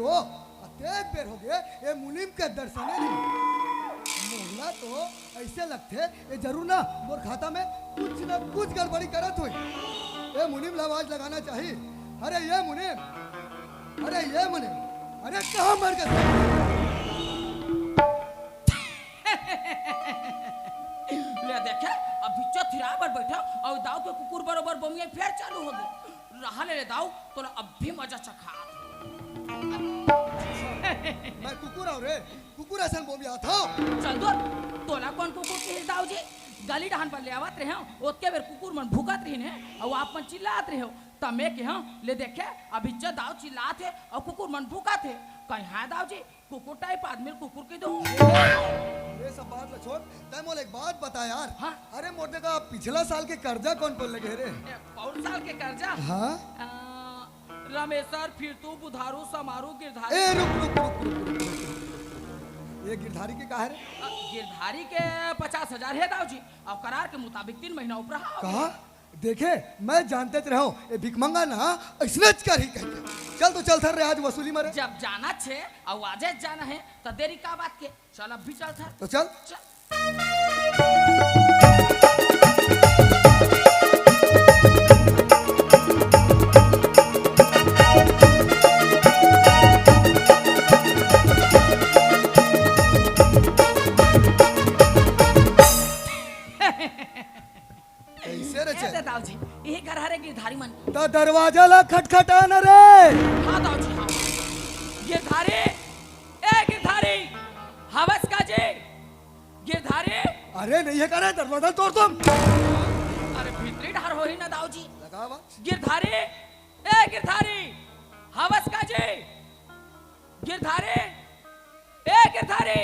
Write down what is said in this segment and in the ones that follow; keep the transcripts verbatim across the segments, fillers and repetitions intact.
ओ, अतेक बेर होगे, ए मुनीम के दर्शने नहीं। मोला तो अइसे लगथे, ए जरूर ना मोर खाता में कुछ ना कुछ गड़बड़ी करत होही। ए मुनीम ला आवाज लगाना चाही। अरे ए मुनीम, अरे ए मुनीम, अरे कहाँ मर गे? ले देखे, अभी चथिरा बर बैठा, अउ दाऊ के कुकुर बरोबर बोमिया फेर चालू होगे। रहा ले रे दाऊ, तोला अभी मजा चखात। मैं कुकुर हंव रे, कुकुर असन बोमियाथंव। चल दूर, तोला कोन कुकुर किहिस दाऊ जी? गली डहन बर ले आवत रहेंव, ओतके बेर कुकुर मन भूकत रहिन हे, अउ आप मन चिल्लात रहेव। त मैं केहेंव, ले देखे, अभी च दाऊ चिल्लात हे, अउ कुकुर मन भूकत हे। कहीं हाँ दाऊ जी, कुकुर टाइप आदमी ल कुकुर कहि दूँ। ए सब बात ला छोड़, तैं मोला एक बात बता यार। हाँ? अरे मोर जगह पिछला साल के कर्जा कोन कोन लगे हे रे? ए, कौन साल के कर्जा? हाँ? अ, रमेसर, फिरतू, बुधारू, समारू, गिरधारी। ए रुक रुक रुक रुक रुक रुक। ये गिरधारी के का हे रे? अ, गिरधारी के पचास हजार हे दाऊ जी, अउ करार के मुताबिक तीन महीना उपराहा। कहा? देखे, मैं जानतेच रहेंव, ए भिखमंगा ना अइसनेच करही कहिके। चल तो चलथन रे आज वसूली मरे। जब जाना छे अउ आजेच जाना हे, त देरी का बात के? चल अब भी चलथन। तो चल। चल। कइसे रे ए चल? दे दाऊ जी, इही घर हरे गिरधारी मन। त दरवाजा ला खटखटा न रे। हाँ दाऊ जी, हाँ। गिरधारी, ए गिरधारी, हवस का जी? गिरधारी। अरे नहीं हे का रे, दरवाजा तोड़ तुम। अरे भीतरी डहर होही ना दाऊ जी। लगावा। गिरधारी, ए गिरधारी, हवस का जी? गिरधारी, ए गिरधारी।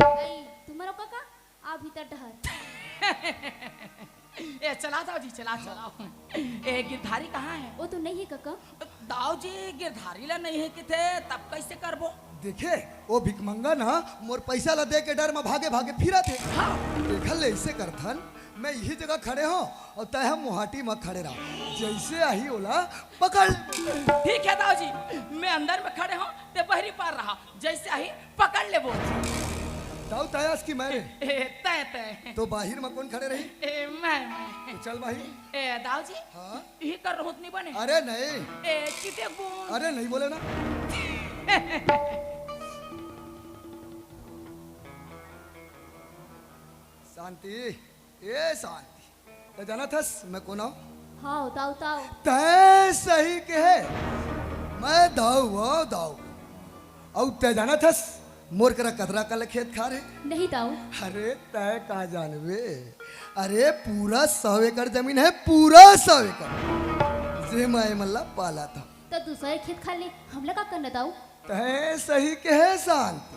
अई, तुमन ओ कका, आ भीतर डहर। ए, चला दाऊ जी, चला, चला। ए, गिरधारी कहाँ हे? ओ तो नहीं हे कका। दाऊ जी, गिरधारी ला नहीं हे किथे, तब कइसे करबो? देखे, ओ भिखमंगा ना मोर पइसा ला दे के डर म भागे भागे फिरत हे। हाँ। तेखर ले अइसे करथन, मैं इही जगह खड़े हंव अउ तैं ह मुहाटी म खड़े रह। जइसे आही ओला पकड़ ले। ठीक हे दाऊ जी, मैं अंदर म खड़े हंव, तैं बहरी पार रहा, जइसे आही पकड़ लेबो। दाऊ तैं अस कि मैं रे? ए, तैं, तैं। तो बाहिर म कोन खड़े रही? ए, मैं, मैं। तो चल बाहिर। ए, दाऊ जी। हाँ? इही कर रहूं त नहीं बने? अरे नहीं। ए, चिते गुण। अरे नहीं बोले ना। शांति, ए शांति। तैं जानत हस, मैं कोन हंव? हाँ, दाऊ, दाऊ। तैं सही कहे, मैं दाऊ हंव, दाऊ। अउ तैं जानत हस, मोर करा कतरा कन ले खेत खार हे? नहीं दाऊ। अरे, तैं का जानबे? अरे, पूरा सौ एकड़ जमीन हे, पूरा सौ एकड़। जे मैं एमन ला पालत हंव। त दूसर खेत खार ले हमला का करना दाऊ? तैं सही कहे शांति,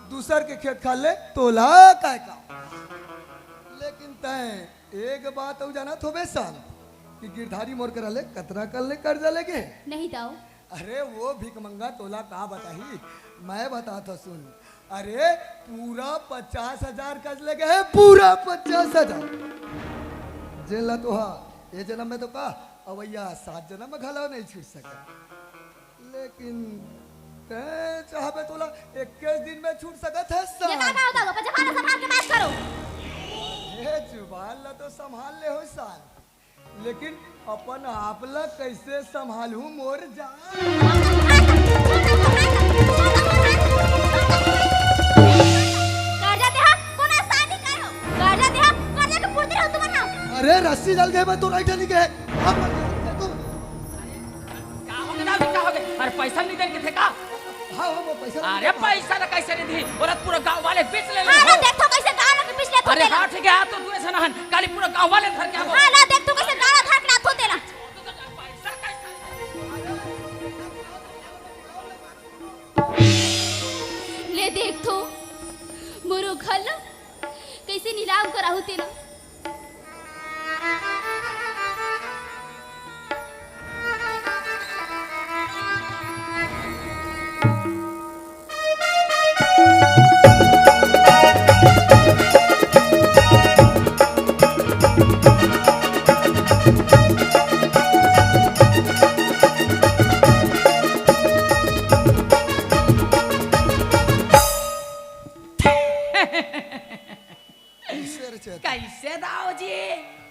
दूसर के खेत खार ले तोला काय काम? लेकिन तैं एक बात अउ जानत होबे शांति कि गिरधारी मोर करा ले कतरा कन ले कर्जा लेगे हे? नहीं दाऊ। अरे वो भिखमंगा तोला का बताही, मैं बतात हंव सुन। अरे पूरा पचास हजार कर्ज लेगे हे, पूरा पचास हजार। जेला तो हा, ए जनम में तो का, अवइया सात जनम में घलो नहीं छूट सकय। लेकिन तैं चाहबे तोला इक्कीस दिन में छूट सकत हे ये सार। का, का होता हुआ? अपन जबान संभाल के बात करो। ए जुबान ला तो संभाल ले हो सार, लेकिन अपन आप ला कइसे संभालहूं मोर जान? कर्जा देहा, कोन आसानी काय हो? कर्जा देहा, कर्जा के पूर्ति रहो तुमन हा। अरे रस्सी डाल के मैं तो राइट नहीं गए। का होगे दाऊ जी, का होगे? अरे पैसा नहीं देंगे थे का? हाँ, हाँ, वो पैसा अरे पैसा ला कइसे नहीं दी? ओला पूरा गांव वाले बीच ले ले हाँ, हो। ना देखथों कइसे गांव वाले बीच ले अरे हाँ, ठीक है, आ तो दुए झन हन। काली पूरा गांव वाले धर के आबो। हाँ, ना देखथों कइसे गांव वाले धर के आथों तेला। पैसा कइसे? ले देखथों, मोरो घर ला कइसे नीलाम कराहूं तेला।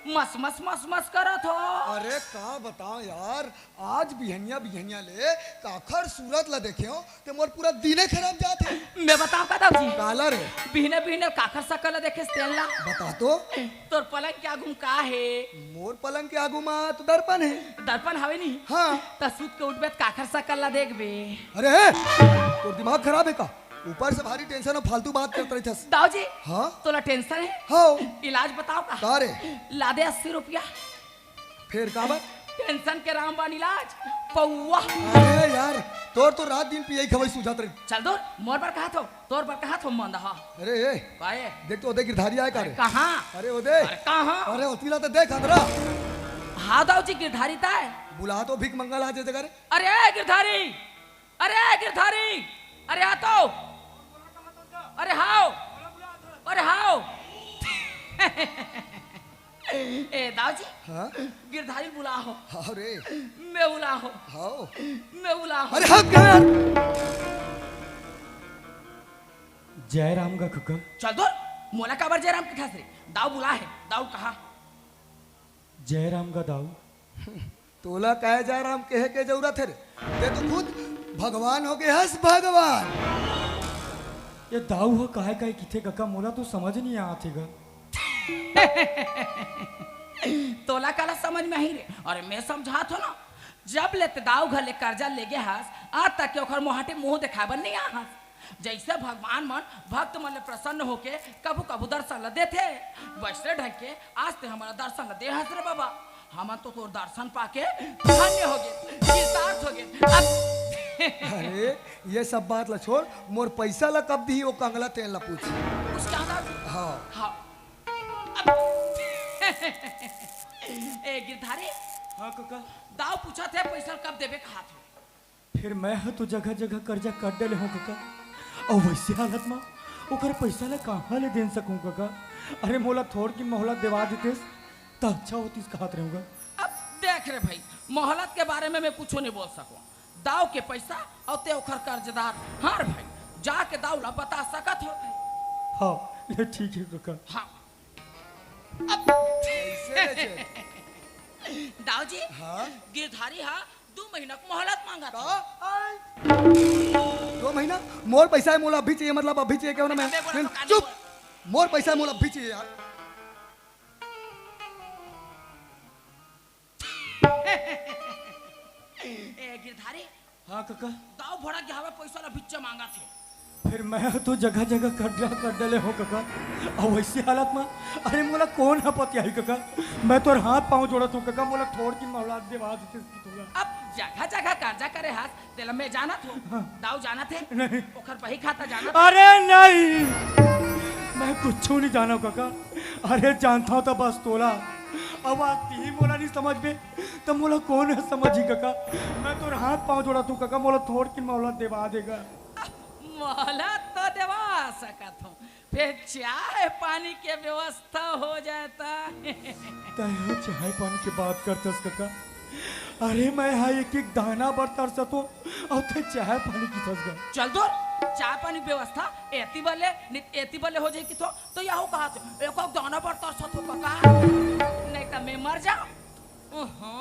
मस मस मस मस करत हो। अरे का बताओं यार, आज बिहनिया बिहनिया ले काखर सूरत ला देखे हो ते मोर पूरा दिने खराब जात हे। मैं बताओं का दाऊ जी? काला रे? बिहने बिहने काखर सकल ला देखे तेन ला। बता तो। तोर पलंग के आगू म का हे? मोर पलंग के आगू म तो दर्पण हे। दर्पण हवे नी? हाँ। त सूत के उठबे त काखर सकल ला देखबे? अरे, तोर दिमाग खराब हे का? ऊपर से भारी टेंशन अउ फालतू बात करत रहिथस। दाऊ जी, हाँ? तोला टेंशन हे? हाँ। इलाज बताओं का? का रे? ला दे अस्सी रुपया। फेर काबर? टेंशन के रामबाण इलाज, पौवा। अरे यार, तोर तो रात दिन पियई खवई सूझत रही। चल दूर, मोर बर कहत हो, तोर बर कहत हो मंदहा। अरे ए, काहे? देख तो ओदे गिरधारी आय का अरे रे? कहाँ? अरे ओदे। अरे कहाँ? अरे ओती ला तो देख अंदरा। हाँ दाऊ जी, गिरधारी त आय। बुला तो भीख मंगा ला जे जगह रे। अरे ए गिरधारी, अरे ए गिरधारी, अरे आ तो। अरे हाव, अरे हाव। ए दाऊ जी, हाँ? गिरधारी ल बुला हो। हाँ रे। मैं बुला हो। हाँ। मैं बुला हो। अरे हट गया यार। जय राम गा कका। चल दूर, मोला काबर जय राम कथस रे? दाऊ बुला हे, दाऊ कहा। जय राम गा दाऊ। तोला काय जय राम कहे के जरूरत हे रे? ते तो खुद भगवान हो गे हस, भगवान। ये दाऊ ह काय काय किथे कका, मोला तो समझ नहीं आत हे गा। तोला काला समझ में आही रे? अरे मैं समझात हो ना, जब ले ते दाऊ घर ले कर्जा लेगे हस, आज तक के ओखर मोहाटी मुंह देखाय बर नहीं आ हस। जइसे भगवान मन भक्त मन ले प्रसन्न होके कभू कभू दर्शन ल देथे, वइसने ढंग के आज ते हमन ल दर्शन ल दे हस रे बाबा। हमन तो तोर दर्शन पाके धन्य होगे, कृतार्थ होगे। अब अरे, ये सब बात ला छोड़, मोर पैसा ला कब दिही, वो कंगला तेन ला पूछ। उसका आधा हाँ। हाँ। अब ए गिरधारी, हाँ कका। दाऊ पूछत हे पैसा कब देबे कहात हो? फेर मैं ह तो जगह जगह कर्जा कर डले हों कका, अउ वइसे हालत म ओकर पैसा ला कहाँ ले दे सकहूं कका? अरे मोला थोड़किन मोहलत देवा देतेस त अच्छा होतिस कहत रहेंव गा। अब देख रे भाई, मोहलत के बारे में मैं कुछू नहीं बोल सकंव। दाऊ के पैसा अउ ते ओखर कर्जदार। हाँ रे भाई, जाके दाऊ ला बता सकत हो भाई। हाँ, ले ठीक हे कका। हाँ। अब कैसे रे चेत? दाऊ जी, हाँ? गिरधारी हा दू महीना के मोहलत मांगत का? हे। आय। दो महीना? मोर पैसा हे, मोला अभी चाहिए, मतलब अभी चाहिए, कहो ना मैं। मैं बोला तो कान चुप। बोल। मोर पैसा हे, मोला अभी चाहिए यार। ए गिरधारी, हाँ कका। दाऊ भड़क गे हवय, पैसा ला भिच्चे मांगत हे। फेर मैं तो जगह जगह कर डले हों कका, अउ वइसे हालत म, अरे मोला कोन ह पतियाही कका, मैं तोर हाथ पांव जोड़त हों कका, मोला थोड़किन मोहलत देवा देतेस कि तोला। अब जगह जगह कर्जा करे हस, तेला मैं जानत हों। हाँ। दाऊ जानत हे? नहीं। ओखर बही खाता जानत हे? अरे नहीं, मैं कुछू नहीं जानव कका। अरे जानथंव त बस तोला। अब आज तिही मोला नहीं समझबे, त मोला कोन ह समझही कका? मैं तोर हाथ पांव जोड़त हों कका, मोला थोड़किन मोहलत देवा दे गा। मोहलत तो देवा सकत हों, फेर चाय पानी के व्यवस्था हो जाय त। तैं ह चाय पानी के बात करथस कका, अरे मैं ह एक एक दाना बर तरसत हों, अउ तैं चाय पानी किथस गा। चल दूर, चाय पानी व्यवस्था एती बर ले, नहीं एती बर ले हो जाही किथों, त यहू कहत हों, एक एक दाना बर तरसत हों कका, नहीं त मैं मर जांव। ओहो,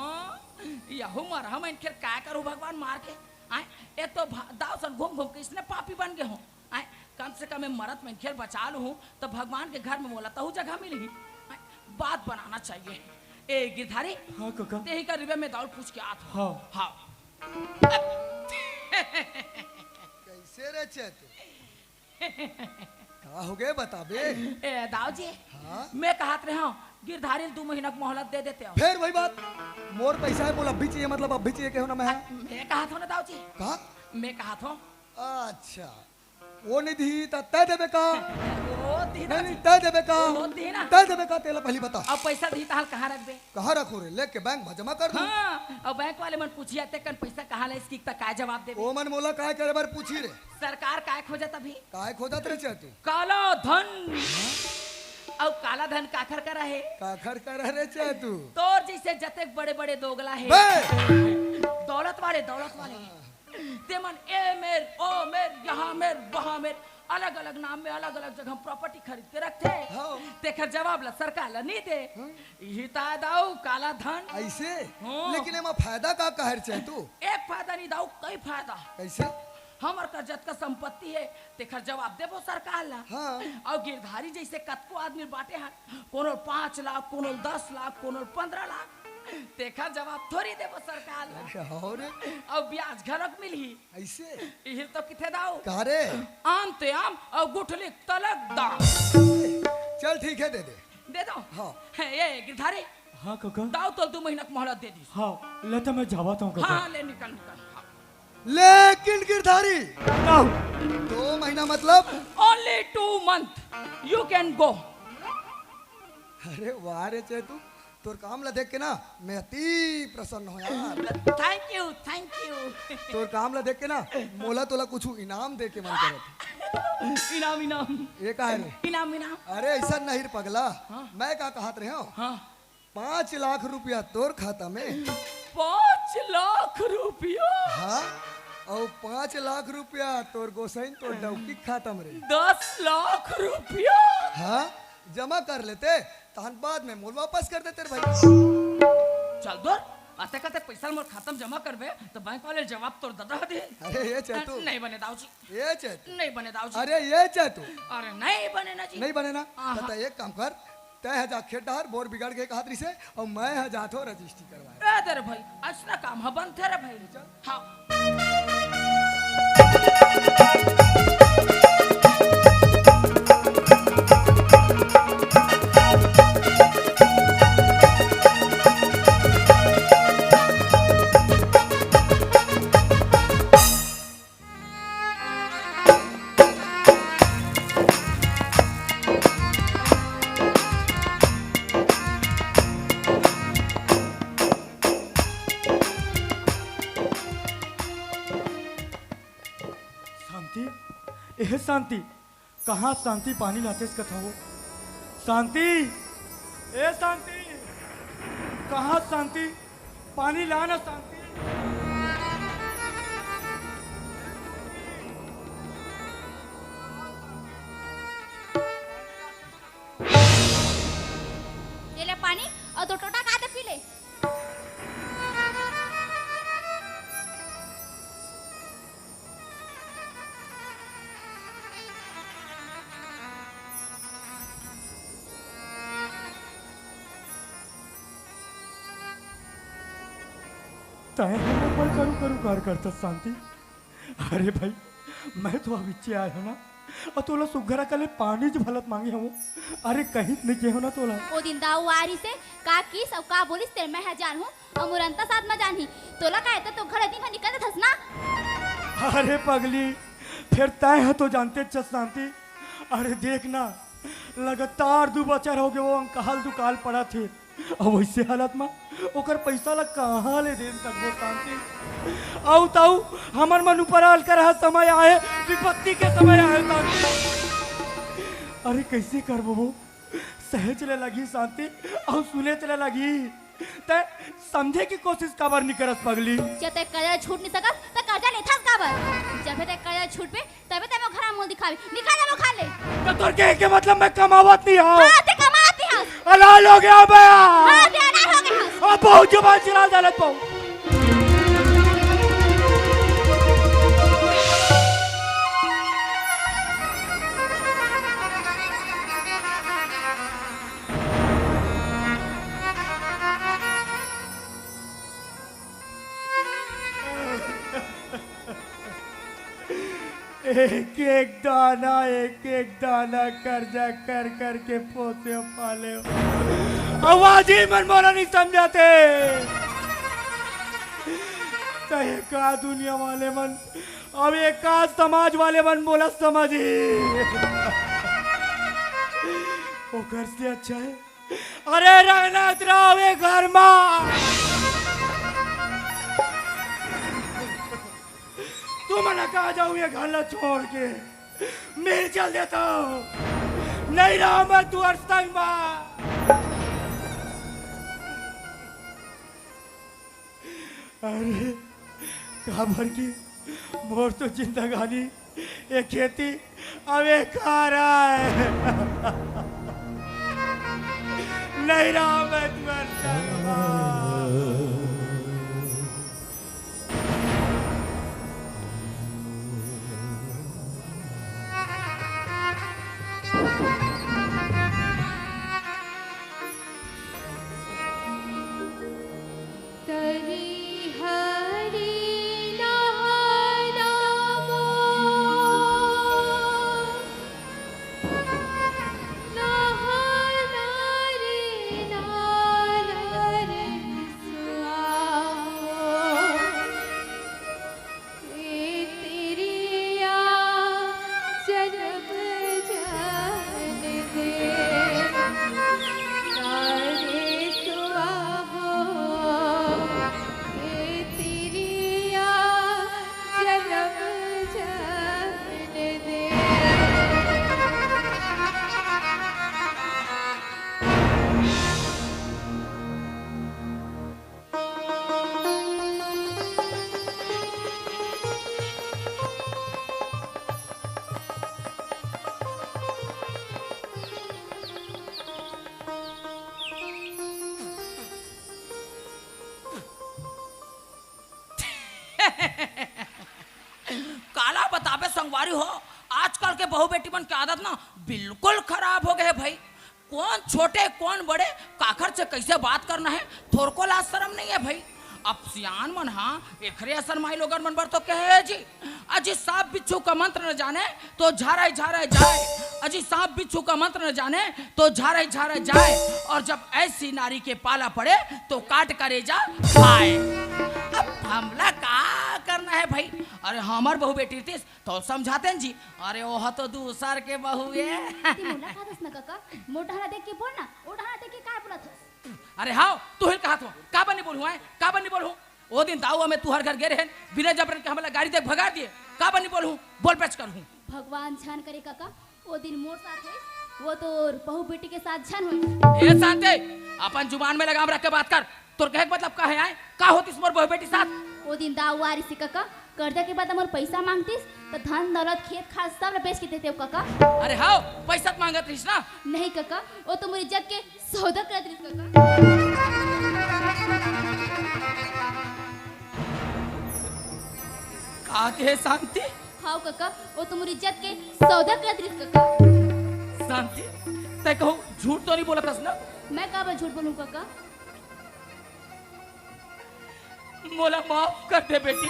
यहू मरहा मनखे ल काय करहूं भगवान मार के। आय, ए तो भा-, दाऊ सन घूम घूम के इसने पापी बन गे हों। आय, कम से कम ए मरत मनखे ल बचा लूहूं, त भगवान के घर में मोला तहू जगह मिलही। आय, बात बनाना चाहिए। ए गिरधारी, हाँ कका। तेही कर रिबे, मैं दाऊ ल पूछ के आत हों। हाँ। हाँ। कैसे रे चेतू? का हो गे बताबे? ए, दाऊ जी, हाँ? मैं कहत रहेंव, गिरधारी ल दू महीना के मोहलत दे देतेव। फेर वही बात, मोर पैसा हे, मोला अभी चाहिए, मतलब अभी चाहिए, कहो ना मैं। मैं कहत हों ना दाऊ जी। का? मैं कहत हों। अच्छा, वो नहीं दिही त तैं देबे का? वो दिही नहीं, दाऊ नहीं, जी। तैं देबे का? वो दिही ना। तैं देबे का, तेला पहिली बता। अब पैसा दिही तहां ल कहाँ रखबे? कहाँ रखहूं रे? लेके बैंक में जमा कर दूं। हाँ, अउ बैंक वाले मन पूछही, "तेकन पैसा कहाँ ले, इसकी त काय जवाब देबे?" ओ मन मोला काय करे बर पूछही रे? सरकार काय खोजत अभी? काय खोजत रे चेतू? काला धन। अउ काला धन काखर करा हे? काखर करा रे चेतू? तोर जइसे जतेक बड़े-बड़े दोगला हे। बे! दौलत वाले, दौलत वाले। ते मन ए मेर, ओ मेर, यहाँ मेर, वहाँ मेर, अलग-अलग नाम में अलग-अलग जगह प्रॉपर्टी खरीद के रखथे। हाँ। तेखर जवाब ला सरकार ला नी दे। हम्म। इही ताय दाऊ काला धन। अइसे? हाँ। लेकिन एमा फायदा का कहे रहे चैतू? एक फायदा नी दाऊ, कई फायदा। कइसे? हमर कर जतका संपत्ति हे, तेखर जवाब देबो सरकार ला। हाँ। अउ गिरधारी जइसे कतको आदमी बांटे हन, कोनो पाँच लाख, कोनो दस लाख, कोनो पंद्रह लाख, तेखर जवाब थोड़ी देबो सरकार ला। अच्छा, हाँ रे। अउ ब्याज घलोक मिलही। अइसे? इही तो किथे दाऊ। का रे? आम ते आम अउ गुठली तलक दाम। चल ठीक हे, दे दे। दे दो। हाँ। ए गिरधारी। हाँ कका। दाऊ तो दू महीना के मोहलत दे दिस। हाँ, ले त मैं जावत हूँ कका। हाँ, ले निकल, निकल। हाँ। लेकिन गिरधारी, दाऊ। दो महीना मतलब? Only two month. You can go. अरे वाह रे चैतू, तोर काम ला देख के ना मैं अति प्रसन्न हों यार। Thank you, thank you. तोर काम ला देख के ना मोला तोला कुछ इनाम दे के मन करत। इनाम, इनाम। ये का हे रे? इनाम, इनाम। अरे अइसा नहीं रे पगला। हाँ। मैं का कहत रहे हूँ? हाँ। पाँच लाख रुपया तोर खाता में। पाँच लाख रुपया? हाँ, अउ पाँच लाख रुपया तोर गोसाइन, तोर डौकी खाता में रे। दस लाख रुपया? हाँ, जमा कर लेते, तहन बाद में मोल वापस कर देते रे भाई। चल दूर, अतेक अतेक पैसा मोर खाता में जमा करबे, त बैंक वाले जवाब तोर ददा दे। अरे ये चैतू। नहीं बने दाऊ जी। ये चैतू। नहीं बने दाऊ जी। अरे ये चैतू। अरे नहीं बने ना जी। नहीं बने ना? हाँ, त हाँ। तैं एक काम कर, तैं ह जा खेत डहर, बोर बिगड़ के कहत रहिसे, अउ मैं ह जाथों रजिस्ट्री करवाए। ए दे रे भाई, अइसना काम ह बनथे रे भाई। चल। हाँ। शांति, ए शांति, कहाँ शांति पानी लातेस कथा हो? शांति, ए शांति, कहाँ शांति? पानी ला ना शांति। ये ले पानी अउ दो टोटा का दे पी ले। तैं हमर बर करू करू कार करथस शांति। अरे भाई, मैं तो अभिच्चे आय हों ना, अउ तोला सुग्घर अकन ले पानी च भलत मांगे हवं। अरे कहीं नहीं के हों ना तोला। ओ दिन दाऊ आरिसे का किस अउ का बोलिस ते मैं ह जानहूं। अउ मुरंता साथ म जानही। तोला का एते तो घर दिन भर निकल देथस ना। अरे पगली, फेर तैं ह तो जानते चस शांति। अरे देख ना, लगातार दू बछर होगे वो अंकहाल दुकाल पड़त हे। अउ वइसे हालत म ओकर पइसा ल कहाँ ले दे सकबो शांति? अउ ताऊ हमर मन ऊपर अलकर ह समय आए, विपत्ति के समय आए शांति। अरे कइसे करबो वो? सहेच ले लगही शांति, अउ सुनेच ले लगही। तैं समझे के कोशिश काबर नी करस पगली? जब तैं करजा छूट नी सकस, त करजा लेथस काबर? जब तैं करजा छूटबे, तभे तैं मोर घर म मुंह दिखाबे। निकल जा मोर घर ले। त तोर कहे के मतलब मैं कमावत नी हंव? हाँ, तैं कमावत नी हस। अलाल हो गेंव बे। हाँ, तैं अलाल हो गेंव। अब बहुत जुबान चला डालत बे। एक एक दाना, एक एक दाना करजा कर कर के पोसे पाले हंव। अउ आज ये मन मोला नहीं समझाते। त ए का दुनिया वाले मन, अउ ए का समाज वाले मन मोला समझही। ओकर से अच्छा हे, अरे रंगनाथ राव ए घर मा। तुमन कहाँ जाहू ये घर ला छोड़ के? मैं चल देथंव। नहीं रहंव मैं तुंहर संग मा। अरे, काबर कि मोर तो जिंदगानी ए खेती अबे खा रहा है। नहीं रहा मैं तुम्हारे संग। तरी हरी नहाना मो, नहाना रे, नहाना रे सुआ हो। ए तिरिया जन्म जान दे, नारे सुआ हो। ए तिरिया जन्म जान दे। काला बताबे संगवारी हो, आजकल के बहू बेटी मन के आदत ना बिल्कुल खराब हो गए हे भाई। कोन छोटे, कोन बड़े, काखर से कइसे बात करना हे, थोरको लाज शरम नइ हे भाई। अब सियान मन हा एखरे असन माईलोगन मन बर तो कहे हे जी, अजी सांप बिच्छू का मंत्र न जाने तो झारे झारे जाए, अजी सांप बिच्छू का मंत्र न जाने तो झारे झारे जाए, और जब ऐसी नारी के पाला पड़े तो काट करेजा खाए। अब हमला का करना हे भाई? अरे हमर बहू बेटी रतिस तो समझातेन जी, अरे ओह तो दूसर के बहू ए। ते मोला कहत हस ना कका, मोर डहर देख के बोल ना, ओ डहर देख के काय बोलत हस? अरे हाव, तुहिल कहत हंव, काबर नइ बोलहूं, आय? काबर नइ बोलहूं? ओ दिन दाऊ अउ मैं तुंहर घर गे रहेन, बिना जबरन के हमला गारी दे के भगा दिहे, काबर नइ बोलहूं? बोल पेच करहूं। भगवान झन करे कका, ओ दिन मोर साथ होइस, वो तोर बहू बेटी के साथ झन होइस। ए शांति, अपन जुबान में लगाम रख के बात कर। तोर कहे के मतलब का हे, आय? का होतिस मोर बहू बेटी साथ? ओ दिन दाऊ आरिस कका, कर्जा के बदला मोर पइसा मांगतिस, त धन दौलत खेत खार सब ल बेच के देतेंव कका। अरे हाव, पइसा त मांगत रहिस ना। नहीं कका, ओ तो मोर इज्जत के सौदा करत रहिस कका। का कहे शांति? हाव कका, ओ तो मोर इज्जत के सौदा करत रहिस कका। शांति, तैं कहूं झूठ तो नइ बोलत हस ना? मैं काबर झूठ बोलहूं कका? मोला माफ कर दे बेटी,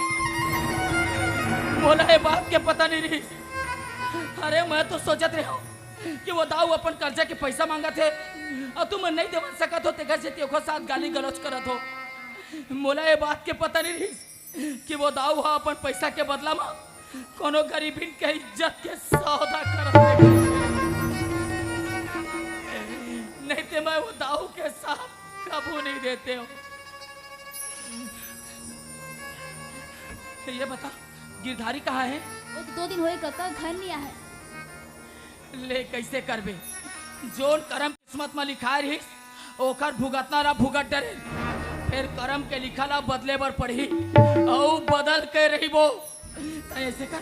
मोला ए बात के पता नइ रहिस। अरे मैं तो सोचत रहेंव कि वो दाऊ अपन कर्जा के पइसा मांगत हे अउ तुमन नइ देवन सकत हो, तेकर सेती ओकर साथ गाली गलौज करत हो। मोला ए बात के पता नइ रहिस कि वो दाऊ ह अपन पइसा के बदला म कोनो गरीबिन के इज्जत के सौदा करत हे। नहीं ते मैं वो दाऊ के साथ कभू नइ देतेंव। ये बता, गिरधारी कहाँ हे? वो तो दो दिन होए कका, घर नइ आए हे। ले कइसे करबे, जोन करम किस्मत म लिखाय रहिस, ओकर भुगतना ला भुगत डरेन। फेर करम के लिखा ला बदले बर पड़ही, अउ बदल के रहिबो। तैं अइसे कर,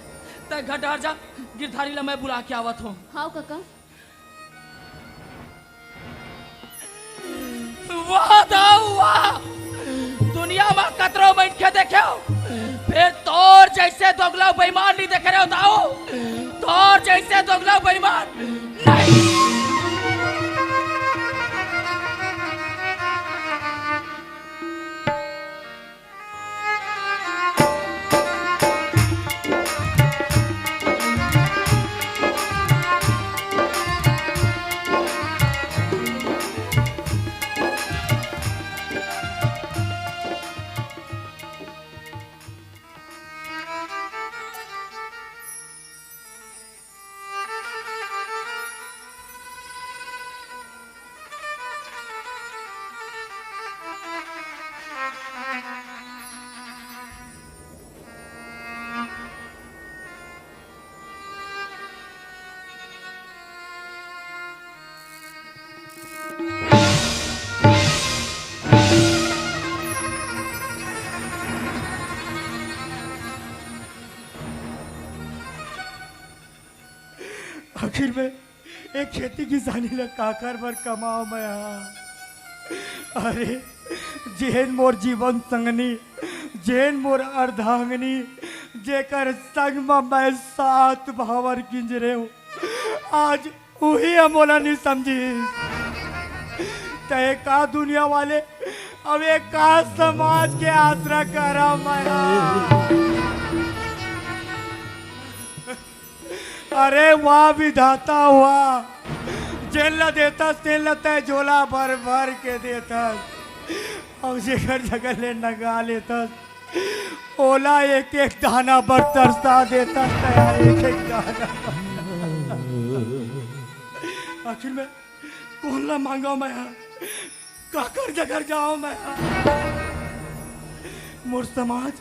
तैं घर डहर जा, गिरधारी ला मैं बुला के आवत हों। हाव कका। वाह दाऊ वाह, दुनिया म कतरो मनखे देखेंव, फेर तोर जइसे दोगला बेईमान नइ देखे रहेंव दाऊ, तोर जइसे दोगला बेईमान नइ। आखिर में एक खेती किसानी ला काकर बर कमाओ मैं हा? अरे, जेन मोर जीवन संगनी, जेन मोर अर्धांगनी, जेकर संग म मैं सात भांवर किंजरे हूँ, आज उही ह मोला नी समझिस। तय का दुनिया वाले, अब ये का समाज के आसरा करा मैं हा? अरे वाह विधाता वाह, जेन ला देतस तेन ला तय झोला भर भर के देतस, अउ जेकर जगह ले नगा लेतस, ओला एक एक दाना बर तरसा देतस तय, एक एक दाना बर। आखिर में कोन ला मांगव मैं हा? काकर जगह जाओ मैं हा? मोर समाज,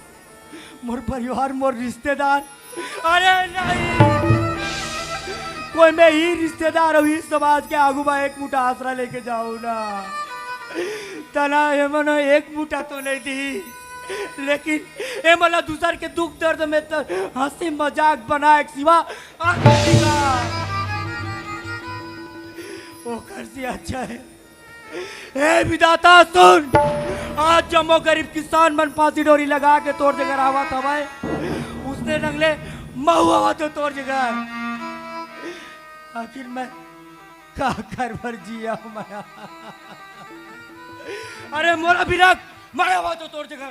मोर परिवार, मोर रिश्तेदार, अरे नहीं, कोई मैं ही रिश्तेदार अउ ही समाज के आगू में एक मुठा आसरा लेके जाओ ना। तना एमन एक मुठा तो नहीं दी, लेकिन एमन ला दूसर के दुख दर्द में तो हंसी मजाक बनाए के सिवा आगे नहीं का। ओकर से अच्छा है, ए विधाता सुन, आज जम्मो गरीब किसान मन फांसी डोरी लगा के तोर जगह आवत हवय, उसने रंग ले महू आवत हो तोर जगह। आखिर मैं काकर बर जिया मैं? अरे मोला भी रख, मैं आवत हो तोर जगह।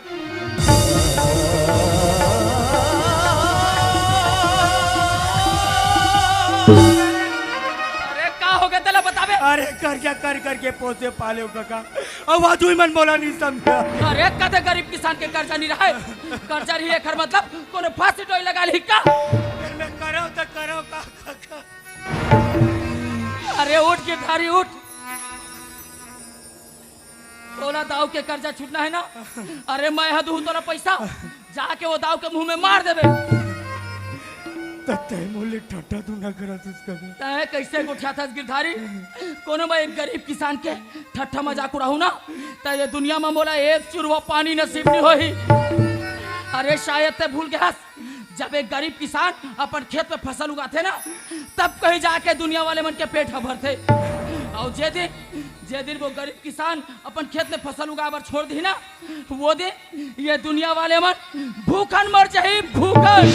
अरे का हो गया तेला बताबे? अरे कर्जा कर करके पोसे पाले हो कका, अउ आज उही मन मोला नहीं समझा। अरे कदे गरीब किसान के कर्जा नहीं रहे, कर्जा नहीं एकर मतलब कोनो फांसी डोरी लगा ली का? फिर मैं करो तो करो का कका? अरे उठ गिरधारी उठ, तोला दाऊ के कर्जा छूटना है ना? अरे मैं ह दूहूं तोला पैसा, जाके वो दाऊ के मुंह में मार देबे। त तय मोले ठट्ठा तू ना करत हस कभी। तय कैसे गोठियाथस गिरधारी? कोनो मैं एक गरीब किसान के ठट्ठा मजाक उड़ाहूं ना, त ये दुनिया में मोला एक चुरवा पानी नसीब नहीं होही। अरे शायद तय भूल गया, जब एक गरीब किसान अपन खेत में फसल उगाथे ना, तब कहीं जाके दुनिया वाले मन के पेट ह भरथे। अउ जे दिन, जे दिन वो गरीब किसान अपन खेत में फसल उगाए बर छोड़ दी ना, वो दिन ये दुनिया वाले मन भूखन मर जाही, भूखन।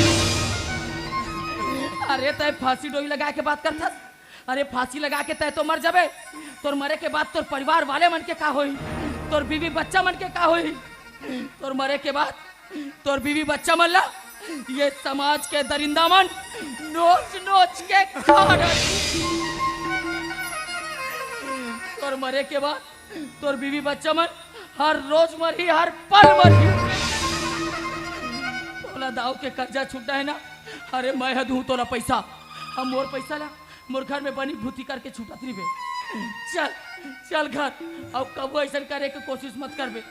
अरे तय फांसी डोरी लगा के बात करथस? अरे फांसी लगा के तय तो मर जाबे, तोर मरे के बाद तोर परिवार वाले मन के का होही? तोर बीवी बच्चा मन के का होही? तोर मरे के बाद तोर बीवी बच्चा मन ला ये समाज के दरिंदा मन नोच नोच के खा डारही। तोर मरे के बाद तोर बीवी बच्चा मन हर रोज मरही, हर पल मरही। तोला दाऊ के कर्जा छूटना है ना? अरे मैं ह दूहूं तोला पैसा, अब मोर पैसा ला मोर घर में बनी भूती करके छूटत रहिबे। चल, चल घर, अउ कबो ऐसन करे के कोशिश मत करबे।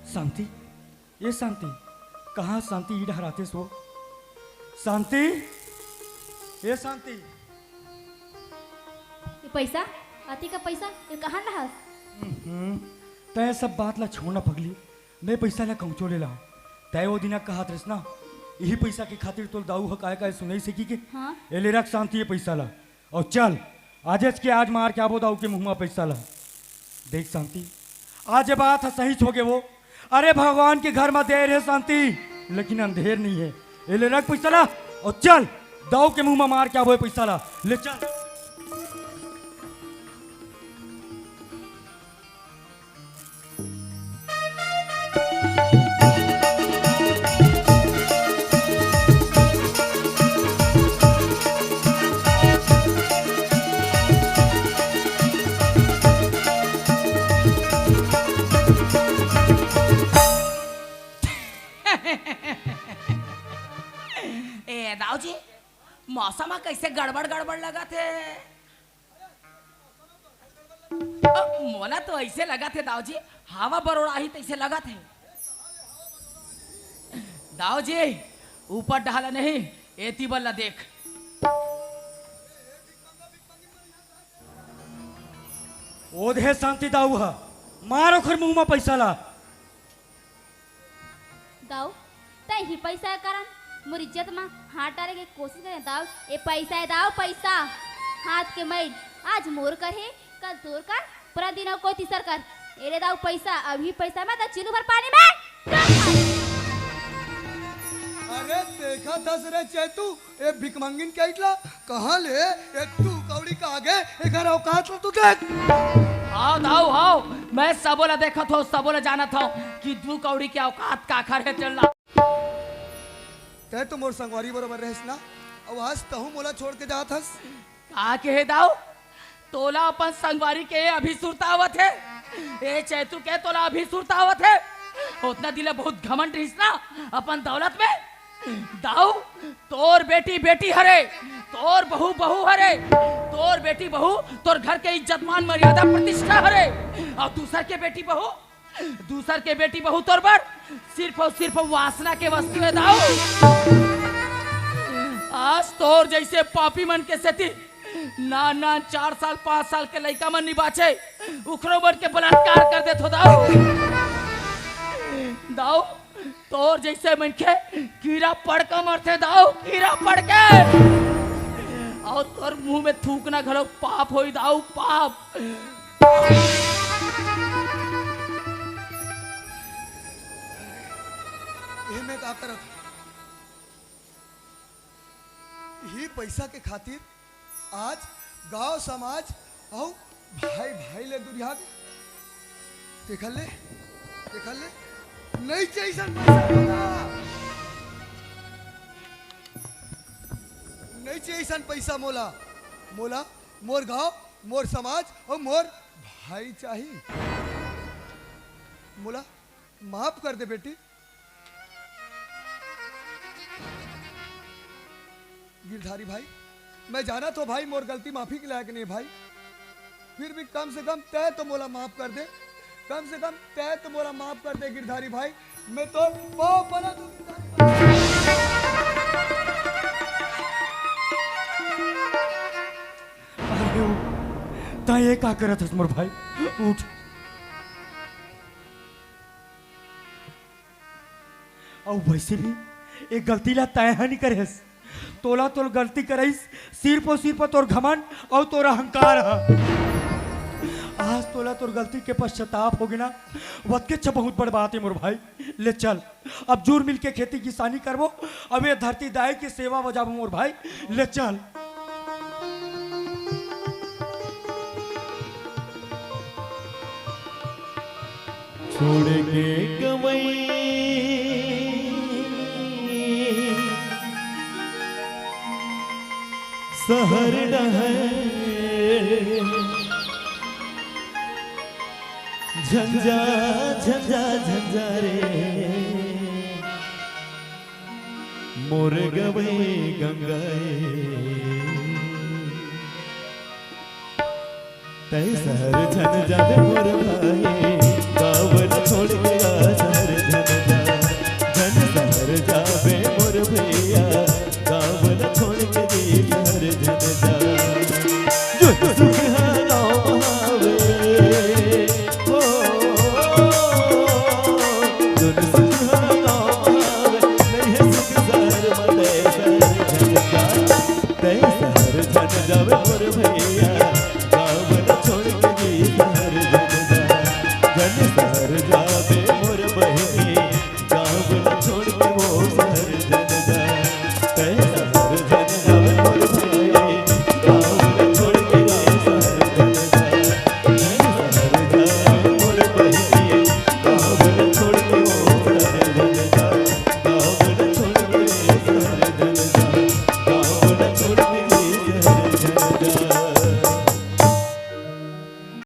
शांति, ए शांति, कहाँ शांति ई डहर आतेस वो? शांति, ए शांति। ये पैसा, अति का पैसा, ये कहाँ लहस? हम्म, तय सब बात ला छोड़ ना पगली, मैं पैसा ला कहूँचो ले लाहूँ। तय वो दिना कहत रहिस ना, यही पैसा के खातिर तोर दाऊ ह काय काय सुनइस हे कि के? हाँ। ए ले रख शांति ये पैसा ला। अउ चल, आजेच के आज मार के आबो दाऊ के मुंह म पैसा ला। देख शांति, आज ये बात ह सहीच होगे वो। अरे भगवान के घर म देर हे शांति, लेकिन अंधेर नहीं हे। ए ले रख पैसा ला अउ चल, दाऊ के मुंह म मार के आबो ये पैसा ला। ले चल। ए दाऊ जी, मौसम ह कइसे गड़बड़ गड़बड़ लगत हे। अ, मोला तो अइसे लगत हे दाऊ जी, हवा बरोड़ाही तइसे लगत हे। दाऊ जी, ऊपर डहला नहीं, एती बर ला देख। ओ दे शांति दाऊ ह, मार ओखर मुंह म पइसा ला। दाऊ, तैं ही पइसा के कारण मोर इज्जत म हाथ डारे के कोशिश करे दाऊ। ए पइसा हे दाऊ, पइसा। हाथ के मैल, आज मोर कर हे, कल तोर कर, परन दिन अउ कोई तीसर कर। ए ले दाऊ पइसा, अभी पइसा म त चिल्लू भर पानी में। अरे देखत हस रे चैतू, ए भिकमंगिन कइट ला, कहाँ ले ए दू कौड़ी के आगे एकर औकात ला तू देख। हव दाऊ हव, मैं सबो ला देखत हव, सबो ला जानत हव कि दू कौड़ी के औकात काखर हे तेला। तैं तो मोर संगवारी बरोबर रहेस ना, अउ आज तहूँ मोला छोड़ के जात हस। का कहे दाऊ? तोला अपन संगवारी के अभी सुरता आवत हे? ए चैतू के तोला अभी सुरता आवत हे? ओतना दिन ले बहुत घमंड रहिस ना अपन दौलत में। दाऊ, तोर बेटी बेटी हरे, तोर बहू बहू हरे, तोर बेटी बहू तोर घर के इज्जत मान मर्यादा प्रतिष्ठा हरे, अउ दूसर के बेटी बहू दूसर के बेटी बहू तोर बर सिर्फ अउ सिर्फ वासना के वस्तु हे दाऊ। आज तोर जइसे पापी मन के सेती नान नान चार साल पाँच साल के लइका मन नी बाचे, उखरो मन के बलात्कार कर देथो दाऊ। दाऊ, तोर जइसे मनखे कीरा पड़ के मरथे दाऊ, कीरा पड़ के। अउ तोर मुंह में थूकना घलो पाप होई दाऊ, पाप। एमे का करत? इही पइसा के खातिर आज गांव समाज अउ भाई भाई ले दुरिहा गे। देखल ले, देखल ले, नइ चाही अइसन पइसा मोला, नइ चाही अइसन पइसा मोला। मोला मोर गांव, मोर समाज अउ मोर भाई चाही। मोला माफ कर दे बेटी। गिरधारी भाई, मैं जानत हंव भाई, मोर गलती माफी के लायक नइ हे भाई, फिर भी कम से कम तैं तो मोला माफ कर दे, कम से कम तैं तो मोला माफ कर दे गिरधारी भाई, मैं तोर पाँव परत हंव गिरधारी भाई। अरे उठ, तैं ये का करत हस मोर भाई? उठ। अउ वइसे भी ए गलती ला तैं ह नइ करे हस। तोला तोर गलती करइस सिर्फ अउ सिर्फ तोर घमंड अउ तोर अहंकार ह। आज तोला तोर गलती के पश्चाताप होगे ना, वतकेच बहुत बड़ बात हे मोर भाई। ले चल, अब जुर मिल के खेती किसानी करबो, अब ए धरती दाई के सेवा बजाबो मोर भाई। ले चल। छोड़ के कमई सहर डहर, झंझा झंझा झंझा रे, मोर गवई गंगा ए। तैं सहर झन जाबे मोर भाई, गाँव ल छोड़ के आ सहर झन जा, झन सहर जाबे मोर भैया।